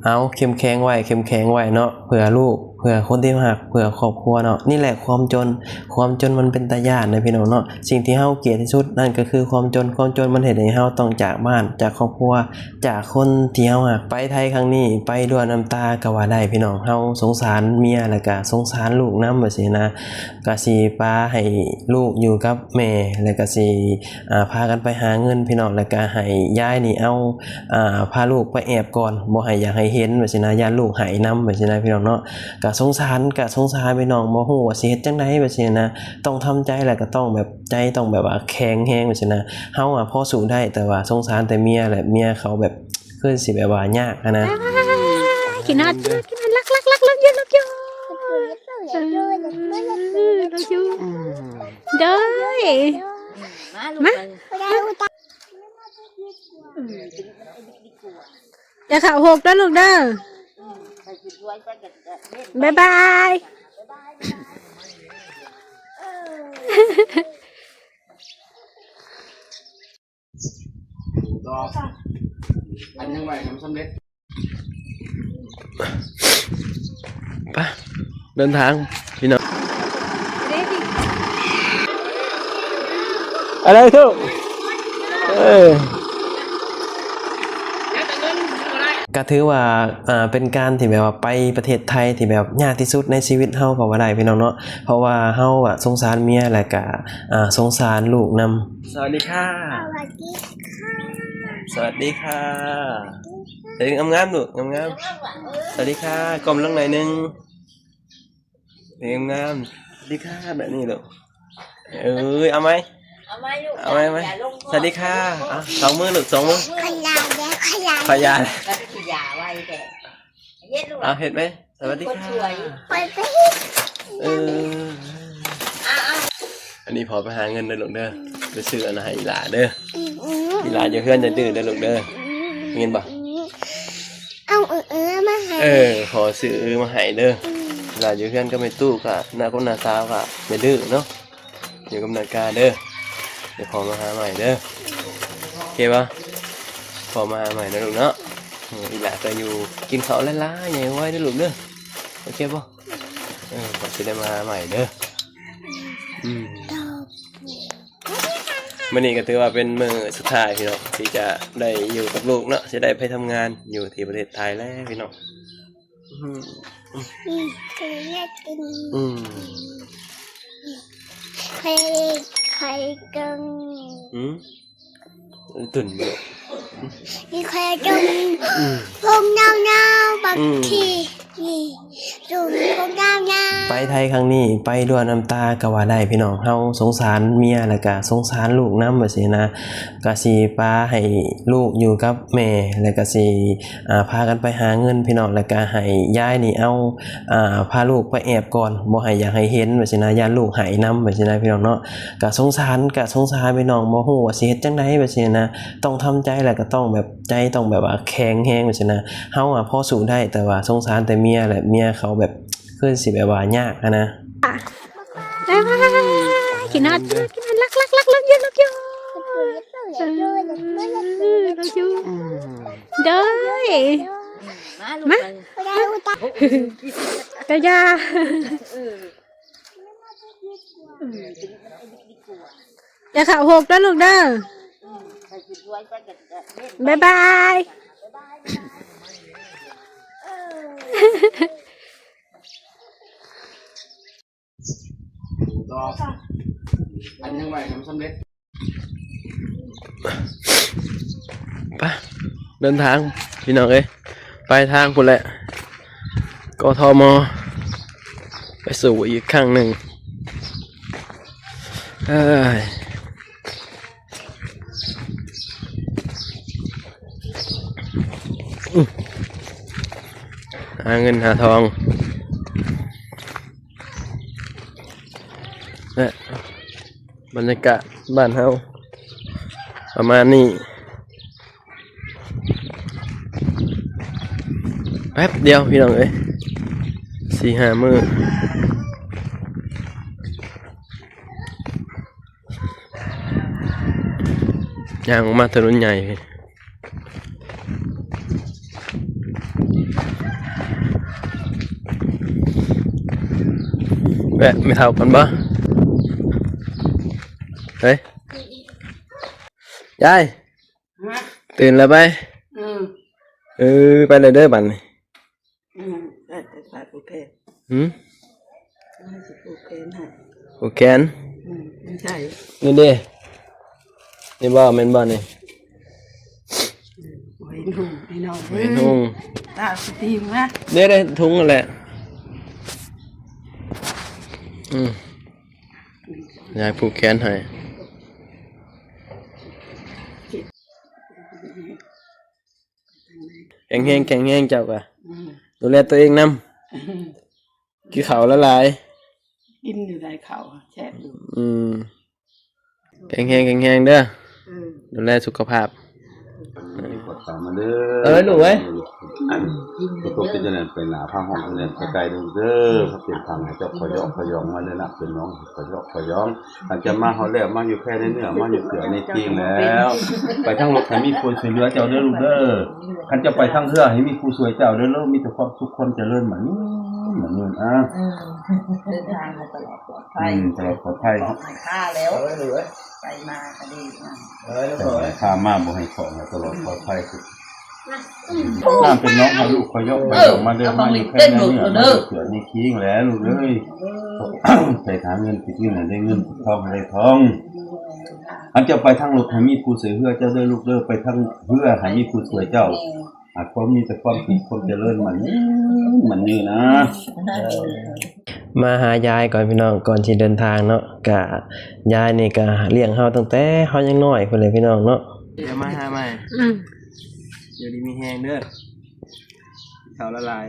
ເອົາ ເຂັ້ມແຂງໄວ້ ເຂັ້ມແຂງໄວ້ເນາະ ເພື່ອລູກ ເພື່ອຄົນທີ່ເຮົາຮັກ ເພື່ອຄອບຄົວເນາະ. ນີ້ແຫຼະຄວາມຈົນ ຄວາມຈົນມັນເປັນຕາຢ້ານເດ້ພີ່ນ້ອງເນາະ. ສິ່ງທີ່ເຮົາກຽດທີ່ສຸດນັ້ນກໍຄືຄວາມຈົນ. ຄວາມຈົນມັນເຮັດໃຫ້ເຮົາຕ້ອງຈາກບ້ານ ຈາກຄອບຄົວ ຈາກຄົນທີ່ເຮົາຮັກ. ໄປໄທຄັ້ງນີ້ ໄປດ້ວຍນ້ຳຕາກໍວ່າໄດ້ພີ່ນ້ອງ. ເຮົາສົງສານເມຍ ແລ້ວກໍສົງສານລູກນຳວ່າຊີ້ນະ. ກໍຊິປະໃຫ້ລູກຢູ່ກັບແມ່ ແລ້ວກໍຊິ ອ່າ ພາກັນໄປຫາເງິນພີ່ນ້ອງ ແລ້ວກໍໃຫ້ຍາຍນີ້ເອົາ ອ່າ ພາລູກໄປແອບກ່ອນ ບໍ່ໃຫ້ຢາກໃຫ້ເຫັນວ່າຊີ້ນະ ຢ້ານລູກໄຫ້ນຳວ່າຊີ້ນະພີ່ນ້ອງເນາະ. ກໍສົງສານ ກໍສົງສານພີ່ນ້ອງ ບໍ່ຮູ້ວ່າຊິເຮັດຈັ່ງໃດວ່າຊີ້ນະ. ຕ້ອງທຳໃຈ ແລ້ວກໍຕ້ອງແບບ ໃຈຕ້ອງແບບວ່າແຂງແຮງວ່າຊີ້ນະ. ເຮົາອະພໍສູ້ໄດ້ ແຕ່ວ່າສົງສານແຕ່ເມຍແຫຼະ ເມຍເຂົາແບບ ຄືຊິແບບວ່າຍາກຫັ້ນນະ. ຂີ້ໜາດ ຂີ້ໜາດ ຂີ້ໜາດ ລັກ ລັກ ລັກ ລັກຢູ່ ລັກຢູ່ ເອີ ລັກຢູ່ ໂດຍ ມາ ມາ ຢ່າເຂົ້າຫົກເດີລູກເດີ ບາຍບາຍ. ຕໍ່ ອັນຍັງໄວໃຫ້ມັນສຳເລັດ ໄປ ເດີນທາງພີ່ນ້ອງ. ອະໄລທຸກ ເອີ ກໍຖືວ່າ ອ່າ ເປັນການທີ່ແບບວ່າໄປປະເທດໄທທີ່ແບບຍາກທີ່ສຸດໃນຊີວິດເຮົາກໍວ່າໄດ້ພີ່ນ້ອງເນາະ ເພາະວ່າເຮົາອະສົງສານເມຍ ແລ້ວກະ ອ່າ ສົງສານລູກນຳ. ສະຫວັດດີຄ່າ ສະຫວັດດີຄ່າ ສະຫວັດດີຄ່າ ເອີ ງາມໆລູກ ງາມໆ. ສະຫວັດດີຄ່າ ກົ້ມລົງໜ້ອຍໜຶ່ງ ເອີ ງາມໆ. ສະຫວັດດີຄ່າ ແບບນີ້ລູກ ເອີຍ ເອົາໃໝ່ ເອົາໃໝ່ລູກ ເອົາໃໝ່ ເອົາໃໝ່. ສະຫວັດດີຄ່າ ອ່ະ ສອງມືລູກ ສອງມື. ຂະຫຍາດແດ່ ຂະຫຍາດ ຂະຫຍາດ ຂະຫຍາດໄວແທ້ ເຮັດລູກ ເອົາ ເຮັດໄໝ່. ສະຫວັດດີຄ່າ ເອີ ອັນນີ້ພໍ່ໄປຫາເງິນເດີລູກເດີ ໄປຊື້ອັນນັ້ນໃຫ້ອີ່ຫຼ້າເດີ. ອີ່ຫຼ້າຢູ່ເຮືອນຢ່າດື້ເດີລູກເດີ ໄດ້ຍິນບໍ່? ເອົາເອື້ອມາໃຫ້ ເອີ ພໍ່ຊື້ເອື້ອມາໃຫ້ເດີ. ອີ່ຫຼ້າຢູ່ເຮືອນກັບແມ່ຕູ້ ກະນ້າກັບນ້າສາວ ກະຢ່າດື້ເນາະ ຢູ່ກັບນ້າກາເດີ. ດຽວພໍ່ມາຫາໃໝ່ເດີ ໂອເຄບໍ່? ພໍ່ມາຫາໃໝ່ນະລູກເນາະ. ເອີ ອີ່ຫຼ້າກໍຢູ່ ກິນເຂົ້າຫຼາຍໆ ໃຫຍ່ໄວເດີລູກເດີ ໂອເຄບໍ່? ເອີ ຂ້ອຍຊິໄດ້ມາຫາໃໝ່ເດີ. ອືມ ມື້ນີ້ກໍຖືວ່າເປັນມື້ສຸດທ້າຍພີ່ນ້ອງ ທີ່ຈະໄດ້ຢູ່ກັບລູກເນາະ ຊິໄດ້ໄປທຳງານຢູ່ທີ່ປະເທດໄທແລ້ວພີ່ນ້ອງ. ອືມ ອືມ ຄືຢາກກິນ ອືມ ໄຂ່ ໄຂ່ເກິ່ງ ອືມ ຕຸ່ນຢູ່ ມີໄຂ່ເກິ່ງ ອືມ ຜົມຍາວໆ ບັກ ອືມ ທີ່ ນີ້ ສູງຜົມຍາວໆ. ໄປໄທຄັ້ງນີ້ ໄປດ້ວຍນ້ຳຕາກໍວ່າໄດ້ພີ່ນ້ອງ. ເຮົາສົງສານເມຍ ແລ້ວກະສົງສານລູກນຳວ່າຊີ້ນະ. ກະຊິປະໃຫ້ລູກຢູ່ກັບແມ່ ແລ້ວກະຊິ ອ່າ ພາກັນໄປຫາເງິນພີ່ນ້ອງ ແລ້ວກະໃຫ້ຍາຍນີ້ເອົາ ອ່າ ພາລູກໄປແອບກ່ອນ ບໍ່ໃຫ້ຢາກໃຫ້ເຫັນວ່າຊີ້ນະ ຢ້ານລູກໄຫ້ນຳວ່າຊີ້ນະພີ່ນ້ອງເນາະ. ກະສົງສານ ກະສົງສານພີ່ນ້ອງ ບໍ່ຮູ້ວ່າຊິເຮັດຈັ່ງໃດວ່າຊີ້ນະ. ຕ້ອງທຳໃຈ ແລ້ວກະຕ້ອງແບບ ໃຈຕ້ອງແບບວ່າແຂງແຮງວ່າຊີ້ນະ. ເຮົາອະພໍສູ້ໄດ້ ແຕ່ວ່າສົງສານແຕ່ເມຍແຫຼະ ເມຍເຂົາແບບ ຄືຊິແບບວ່າຍາກຫັ້ນນະ. ບາຍບາຍ. ຂີ້ໜາດ ຂີ້ໜາດ ຂີ້ໜາດ ລັກ ລັກ ລັກ ລັກຢູ່ ລັກຢູ່ ເອີ ລັກຢູ່ ໂດຍ ມາ ກະຢ່າ ຢ່າເຂົ້າຫົກເດີລູກເດີ ບາຍບາຍ. ຕໍ່ ອັນຍັງໄວໃຫ້ມັນສຳເລັດ ໄປ ເດີນທາງພີ່ນ້ອງເອີຍ ປາຍທາງພຸ້ນແຫຼະ ກທມ ໄປສູ່ອີກຄັ້ງໜຶ່ງ ເອີຍ. ຫາເງິນຫາທອງ ແລະ ບັນຍາກາດບ້ານເຮົາປະມານນີ້ ແປັບດຽວພີ່ນ້ອງເອີຍ ສີ່ຫ້າມື້ ຍ່າງອອກມາຖະໜົນໃຫຍ່ ແວະແມ່ເຖົ້າກ່ອນບໍ່? ເຮີ້ຍ ຍາຍ ຮະ? ຕື່ນແລ້ວໄປ? ອືມ ເອີ ໄປແລ້ວເດີບັດນີ້. ອືມ ໄປ ໄປ ໄປຜູກແຂນ. ຫືມ? ໃຫ້ຊິຜູກແຂນໃຫ້. ຜູກແຂນ? ອືມ ໃສ່ ນີ້ເດ້ ນີ້ບໍ່ ແມ່ນບໍ່ນີ້? ອືມ ໂອ້ຍ ນຸ່ງ ໄອ້ນ້ອງ ໂອ້ຍ ເອີຍ ນຸ່ງ ຕາສະຕີມາ ເດ້ ເດ້ ທຸງນັ້ນແຫຼະ. ອືມ ຍາຍຜູກແຂນໃຫ້. ແຂງແຮງ ແຂງແຮງເຈົ້າກະ ອືມ ດູແລຕົວເອງນຳ. ອືມ ກິນເຂົ້າຫຼາຍໆ. ກິນຢູ່ໄດ້ເຂົ້າແຊບຢູ່. ອືມ ແຂງແຮງ ແຂງແຮງເດີ. ອືມ ດູແລສຸຂະພາບ. ເອີຍ ລູກເອີຍ ອັນ ຕົກເປັນຈັ່ງໃດ ໄປໜ້າພາຫ້ອງ ເປັນແນວໃກ້ໆ ເດີ ເປັນທາງໃຫ້ເຈົ້າ ຂໍຢອກຂໍຢອງມາເດີ ເປັນນ້ອງ ຂໍຢອກຂໍຢອງ. ຫຼັງຈາກມາຮອດແລ້ວ ມາຢູ່ແພໃນເໜືອ ມາຢູ່ເສືອໃນຄີງແລ້ວ ໄປທາງລົດໃຫ້ມີຜູ້ຊ່ວຍເຫຼືອເຈົ້າເດີລູກເດີ. ຄັນເຈົ້າໄປທາງເຮືອໃຫ້ມີຜູ້ຊ່ວຍເຈົ້າເດີລູກ. ມີແຕ່ຄວາມສຸກ ຄວາມຈະເລີນ ໝັ້ນຍືນ ໝັ້ນຍືນ. ອາ ເດີນທາງໃຫ້ຕະຫຼອດປອດໄພ. ອືມ ຕະຫຼອດປອດໄພ. ຂອງໃຫ້ຂ້າແລ້ວ ໄປມາກະດີ. ເອີ ຂ້າມາບໍ່ໃຫ້ຂອງ ໃຫ້ຕະຫຼອດປອດໄພ. ນ້ຳເປັນນ້ອງໃຫ້ລູກ ຄ່ອຍຢອກຄ່ອຍຢອງມາເດີ ມາຢູ່ແພໃນເໜືອ ມາຢູ່ເສືອໃນຄີງແຫຼະລູກເອີຍ. ໄປຫາເງິນໄປກິນໃຫ້ໄດ້ເງິນ ທອງໃຫ້ໄດ້ທອງ. ອັນເຈົ້າໄປທາງລົດໃຫ້ມີຜູ້ຊ່ວຍເຮືອເຈົ້າເດີລູກເດີ ໄປທາງເຮືອໃຫ້ມີຜູ້ຊ່ວຍເຈົ້າ. ອາ ຂໍມີແຕ່ຄວາມສຸກ ຄວາມຈະເລີນ ໝັ້ນຍືນ ໝັ້ນຍືນນະ. ມາຫາຍາຍກ່ອນພີ່ນ້ອງ ກ່ອນຊິເດີນທາງເນາະ. ກະຍາຍນີ້ກະລ້ຽງເຮົາຕັ້ງແຕ່ເຮົາຍັງນ້ອຍພຸ້ນແຫຼະພີ່ນ້ອງເນາະ. ດຽວມາຫາໃໝ່. ອືມ ຢູ່ດີມີແຮງເດີ ເຂົ້າຫຼາຍ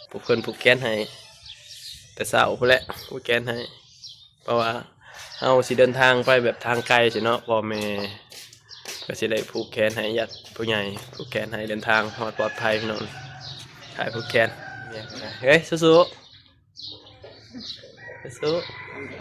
ໆ. ຜູ້ເພິ່ນຜູກແຂນໃຫ້ແຕ່ເຊົ້າພຸ້ນແຫຼະ ຜູກແຂນໃຫ້ ເພາະວ່າເຮົາຊິເດີນທາງໄປແບບທາງໄກຊີ້ເນາະ ພໍ່ແມ່ກະຊິໄດ້ຜູກແຂນໃຫ້ ຍາດຜູ້ໃຫຍ່ຜູກແຂນໃຫ້ ເດີນທາງຮອດປອດໄພພີ່ນ້ອງ. ຖ່າຍຜູກແຂນ ເຮີ້ຍ ສູ້ໆ ສູ້ໆ.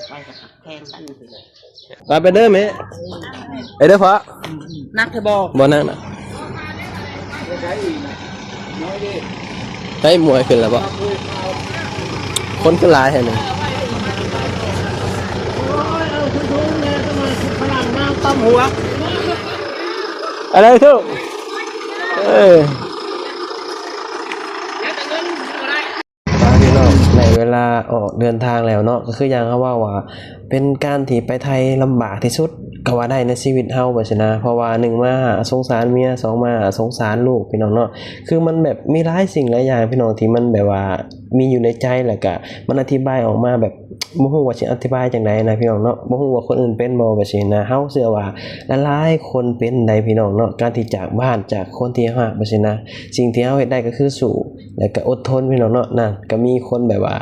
ໄປກັບແພງກັນ. ໄປ ໄປເດີແມ່ ໄປເດີພໍ່. ໜັກແທ້ບໍ່? ບໍ່ໜັກນະ. ໃກ້ມວຍຂຶ້ນແລ້ວບໍ່? ຄົນຄືຫຼາຍແທ້ນີ້. ອະໄລທຸກ ເອີ. ພີ່ນ້ອງ ໃນເວລາອອກເດີນທາງແລ້ວເນາະ ກະຄືຢ່າງເຮົາເວົ້າວ່າ ເປັນການທີ່ໄປໄທລຳບາກທີ່ສຸດກະວ່າໄດ້ໃນຊີວິດເຮົາ ວ່າຊີ້ນະ. ເພາະວ່າໜຶ່ງມາຫາສົງສານເມຍ ສອງມາຫາສົງສານລູກ ພີ່ນ້ອງເນາະ. ຄືມັນແບບມີຫຼາຍສິ່ງຫຼາຍຢ່າງ ພີ່ນ້ອງ ທີ່ມັນແບບວ່າມີຢູ່ໃນໃຈ ແລ້ວກະມັນອະທິບາຍອອກມາແບບ ບໍ່ຮູ້ວ່າຊິອະທິບາຍຈັ່ງໃດນະພີ່ນ້ອງເນາະ. ບໍ່ຮູ້ວ່າຄົນອື່ນເປັນບໍ່ ແບບຊີ້ນະ. ເຮົາເຊື່ອວ່າຫຼາຍໆຄົນເປັນໃດ໋ພີ່ນ້ອງເນາະ ການທີ່ຈາກບ້ານ ຈາກຄົນທີ່ເຮົາຮັກ ແບບຊີ້ນະ. ສິ່ງທີ່ເຮົາເຮັດໄດ້ກະຄືສູ້ ແລ້ວກະອົດທົນ ພີ່ນ້ອງເນາະ. ນັ້ນ ກະມີຄົນແບບວ່າ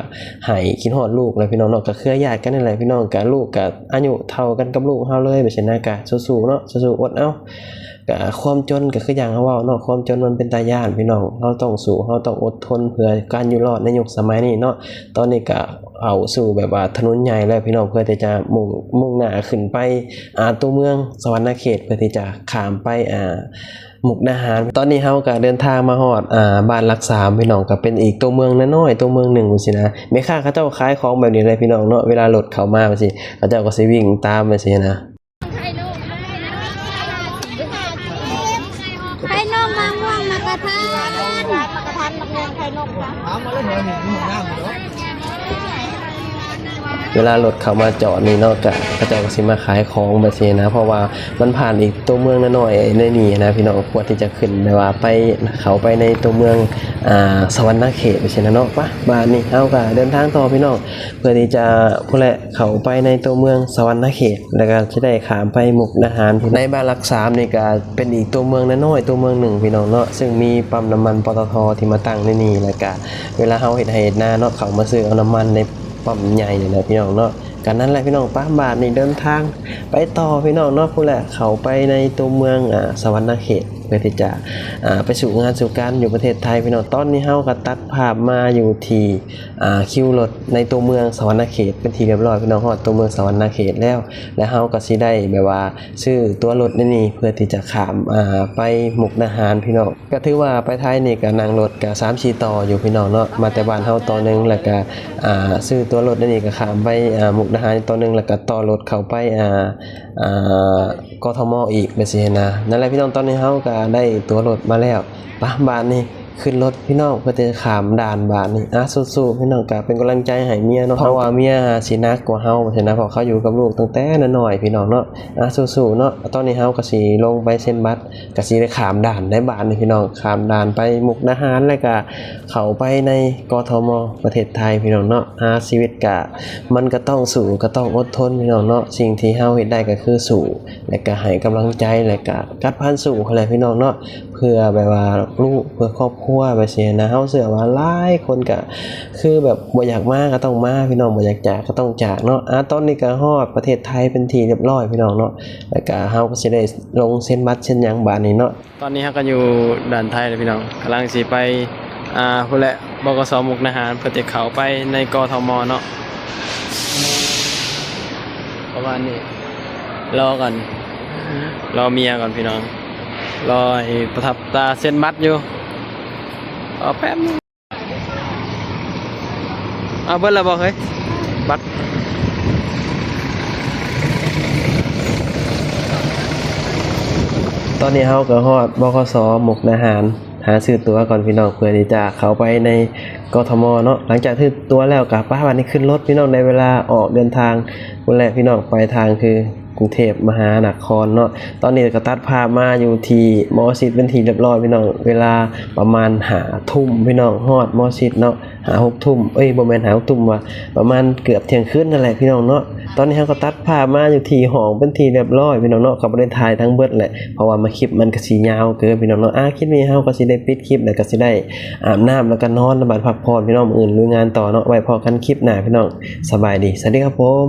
ຫາຍຄິດຮອດລູກແຫຼະພີ່ນ້ອງເນາະ ກະເຄືອຍາດກັນນີ້ແຫຼະພີ່ນ້ອງ. ກະລູກກະອາຍຸເທົ່າກັນກັບລູກເຮົາເລີຍ ແບບຊີ້ນະ. ກະສູ້ໆເນາະ ສູ້ໆ ອົດເອົາ. ກະຄວາມຈົນກະຄືຢ່າງເຮົາເວົ້າເນາະ ຄວາມຈົນມັນເປັນຕາຢ້ານພີ່ນ້ອງ. ເຮົາຕ້ອງສູ້ ເຮົາຕ້ອງອົດທົນເພື່ອການຢູ່ລອດໃນຍຸກສະໄໝນີ້ເນາະ. ຕອນນີ້ກະເຂົ້າສູ່ແບບວ່າຖະໜົນໃຫຍ່ແລ້ວພີ່ນ້ອງ ເພື່ອທີ່ຈະມຸ່ງ ມຸ່ງໜ້າຂຶ້ນໄປ ອ່າ ຕົວເມືອງສະຫວັນນະເຂດ ເພື່ອທີ່ຈະຂ້າມໄປ ອ່າ ມຸກດາຫານ. ຕອນນີ້ເຮົາກະເດີນທາງມາຮອດ ອ່າ ບ້ານຫຼັກສາມ ພີ່ນ້ອງ ກະເປັນອີກຕົວເມືອງນ້ອຍໆ ຕົວເມືອງໜຶ່ງ ຊີ້ນະ. ແມ່ຄ້າເຂົາເຈົ້າຂາຍຂອງແບບນີ້ແຫຼະພີ່ນ້ອງເນາະ ເວລາລົດເຂົ້າມາຈັ່ງຊີ້ ເຂົາເຈົ້າກະຊິວິ່ງຕາມຈັ່ງຊີ້ນະ. ໄຂ່ນົກ ມະມ່ວງ ໝາກກະທັນ ເວລາລົດເຂົ້າມາຈອດນີ້ເນາະ ກະເຂົາເຈົ້າກະຊິມາຂາຍຂອງແບບຊີ້ນະ ເພາະວ່າມັນຜ່ານອີກຕົວເມືອງນ້ອຍໆ ໃນນີ້ນະພີ່ນ້ອງ ກວ່າທີ່ຈະຂຶ້ນແບບວ່າໄປ ເຂົ້າໄປໃນຕົວເມືອງ ອ່າ ສະຫວັນນະເຂດ ແບບຊີ້ນະເນາະ. ປະ ບາດນີ້ເຮົາກະເດີນທາງຕໍ່ພີ່ນ້ອງ ເພື່ອທີ່ຈະ ພຸ້ນແຫຼະ ເຂົ້າໄປໃນຕົວເມືອງສະຫວັນນະເຂດ ແລ້ວກະຈະໄດ້ຂ້າມໄປມຸກດາຫານ. ໃນບ້ານຫຼັກສາມນີ້ກະເປັນອີກຕົວເມືອງນ້ອຍໆ ຕົວເມືອງໜຶ່ງພີ່ນ້ອງເນາະ ເຊິ່ງມີປ້ຳນ້ຳມັນ ປຕທ ທີ່ມາຕັ້ງໃນນີ້ ແລ້ວກະເວລາເຮົາເຮັດໄຮ່ເຮັດນາເນາະ ເຂົ້າມາຊື້ເອົານ້ຳມັນໃນປ້ຳໃຫຍ່ນີ້ແຫຼະພີ່ນ້ອງເນາະ. ກະນັ້ນແຫຼະພີ່ນ້ອງ ປະ ບາດນີ້ເດີນທາງໄປຕໍ່ພີ່ນ້ອງເນາະ ພຸ້ນແຫຼະ ເຂົ້າໄປໃນຕົວເມືອງ ອ່າ ສະຫວັນນະເຂດ. ເພື່ອທີ່ຈະ ອ່າ ໄປສູ່ງານສູ່ການຢູ່ປະເທດໄທພີ່ນ້ອງ. ຕອນນີ້ເຮົາກໍຕັດພາບມາຢູ່ທີ່ ອ່າ ຄິວລົດໃນຕົວເມືອງສະຫວັນນະເຂດເປັນທີ່ຮຽບຮ້ອຍພີ່ນ້ອງ. ຮອດຕົວເມືອງສະຫວັນນະເຂດແລ້ວ ແລະ ເຮົາກໍຊິໄດ້ແບບວ່າຊື້ຕົ໋ວລົດໃນນີ້ ເພື່ອທີ່ຈະຂ້າມ ອ່າ ໄປມຸກດາຫານພີ່ນ້ອງ. ກໍຖືວ່າໄປໄທນີ້ກໍນັ່ງລົດກໍສາມສີ່ຕໍ່ຢູ່ພີ່ນ້ອງເນາະ. ມາແຕ່ບ້ານເຮົາຕໍ່ໜຶ່ງ ແລ້ວກໍ ອ່າ ຊື້ຕົ໋ວລົດໃນນີ້ກໍຂ້າມໄປ ອ່າ ມຸກດາຫານຕໍ່ໜຶ່ງ ແລ້ວກໍຕໍ່ລົດເຂົ້າໄປ ອ່າ ອ່າ ກທມ ອີກ ແບບຊີ້ນະ. ນັ້ນແຫຼະພີ່ນ້ອງ, ຕອນນີ້ເຮົາກໍໄດ້ຕົ໋ວລົດມາແລ້ວ. ປະ ບາດນີ້ຂຶ້ນລົດພີ່ນ້ອງ ເພື່ອຈະຂ້າມດ່ານບາດນີ້. ອ່າ ສູ້ໆ ພີ່ນ້ອງ, ກໍເປັນກຳລັງໃຈໃຫ້ເມຍເນາະ, ເພາະວ່າເມຍຊິໜັກກວ່າເຮົາ ແບບຊີ້ນະ, ເພາະເຂົາຢູ່ກັບລູກຕັ້ງແຕ່ນ້ອຍໆ ພີ່ນ້ອງເນາະ. ອ່າ ສູ້ໆ ເນາະ. ຕອນນີ້ເຮົາກໍຊິລົງໄປເຊັນບັດ ກໍຊິໄດ້ຂ້າມດ່ານໃນບາດນີ້ພີ່ນ້ອງ, ຂ້າມດ່ານໄປມຸກດາຫານ ແລ້ວກໍເຂົ້າໄປໃນ ກທມ ປະເທດໄທພີ່ນ້ອງເນາະ. ອ່າ ຊີວິດກະ ມັນກໍຕ້ອງສູ້ ກໍຕ້ອງອົດທົນພີ່ນ້ອງເນາະ. ສິ່ງທີ່ເຮົາເຮັດໄດ້ກໍຄືສູ້ ແລະກະໃຫ້ກຳລັງໃຈ ແລະກະກັດຟັນສູ້ຫັ້ນແຫຼະພີ່ນ້ອງເນາະ, ເພື່ອແບບວ່າລູກ ເພື່ອຄອບຄົວແບບຊີ້ນະ. ເຮົາເຊື່ອວ່າຫຼາຍຄົນກະຄືແບບບໍ່ຢາກມາກໍຕ້ອງມາພີ່ນ້ອງ, ບໍ່ຢາກຈາກກໍຕ້ອງຈາກເນາະ. ອ່າ ຕອນນີ້ກໍຮອດປະເທດໄທເປັນທີ່ຮຽບຮ້ອຍພີ່ນ້ອງເນາະ, ແລ້ວກະເຮົາກໍຊິໄດ້ລົງເຊັນບັດເຊັນຫຍັງບາດນີ້ເນາະ. ຕອນນີ້ເຮົາກໍຢູ່ດ່ານໄທແລ້ວພີ່ນ້ອງ, ກຳລັງຊິໄປ ອ່າ ພຸ້ນແຫຼະ ບກສ ມຸກດາຫານ ເພື່ອຈະເຂົ້າໄປໃນ ກທມ ເນາະ. ປະມານນີ້ ລໍກ່ອນ ລໍເມຍກ່ອນພີ່ນ້ອງ, ລໍໃຫ້ປະທັບຕາເຊັນບັດຢູ່. ລໍແປັບໜຶ່ງ. ເອົາເບິດແລ້ວບໍ່ເຮີ້ຍ ບັດ? ຕອນນີ້ເຮົາກໍຮອດ ບຂສ ມຸກດາຫານ. ຫາຊື້ຕົ໋ວກ່ອນພີ່ນ້ອງ ເພື່ອທີ່ຈະເຂົ້າໄປໃນ ກທມ ເນາະ. ຫຼັງຈາກຊື້ຕົ໋ວແລ້ວກໍໄປ ບາດນີ້ຂຶ້ນລົດພີ່ນ້ອງ, ໄດ້ເວລາອອກເດີນທາງພຸ້ນແຫຼະພີ່ນ້ອງ, ປາຍທາງຄືກຸງເທບມະຫານະຄອນເນາະ. ຕອນນີ້ກໍຕັດພາບມາຢູ່ທີ່ໝໍຊິດເປັນທີ່ຮຽບຮ້ອຍພີ່ນ້ອງ, ເວລາປະມານຫ້າທຸ່ມພີ່ນ້ອງ, ຮອດໝໍຊິດເນາະ ຫ້າຫົກທຸ່ມ ເອີຍ ບໍ່ແມ່ນຫ້າຫົກທຸ່ມວ່າ ປະມານເກືອບທ່ຽງຄືນນັ້ນແຫຼະພີ່ນ້ອງເນາະ. ຕອນນີ້ເຮົາກໍຕັດພາບມາຢູ່ທີ່ຫ້ອງເປັນທີ່ຮຽບຮ້ອຍພີ່ນ້ອງເນາະ, ກໍບໍ່ໄດ້ຖ່າຍທັງເບິດແຫຼະ ເພາະວ່າມາຄລິບມັນກໍຊິຍາວເກີນພີ່ນ້ອງເນາະ. ອ່າ ຄລິບນີ້ເຮົາກໍຊິໄດ້ປິດຄລິບ ແລ້ວກໍຊິໄດ້ອາບນ້ຳ ແລ້ວກໍນອນ ແລ້ວບັດພັກຜ່ອນພີ່ນ້ອງ, ມື້ອື່ນລຸຍງານຕໍ່ເນາະ. ໄວ້ພໍ້ກັນຄລິບໜ້າພີ່ນ້ອງ, ສະບາຍດີ ສະຫວັດດີຄັບຜົມ.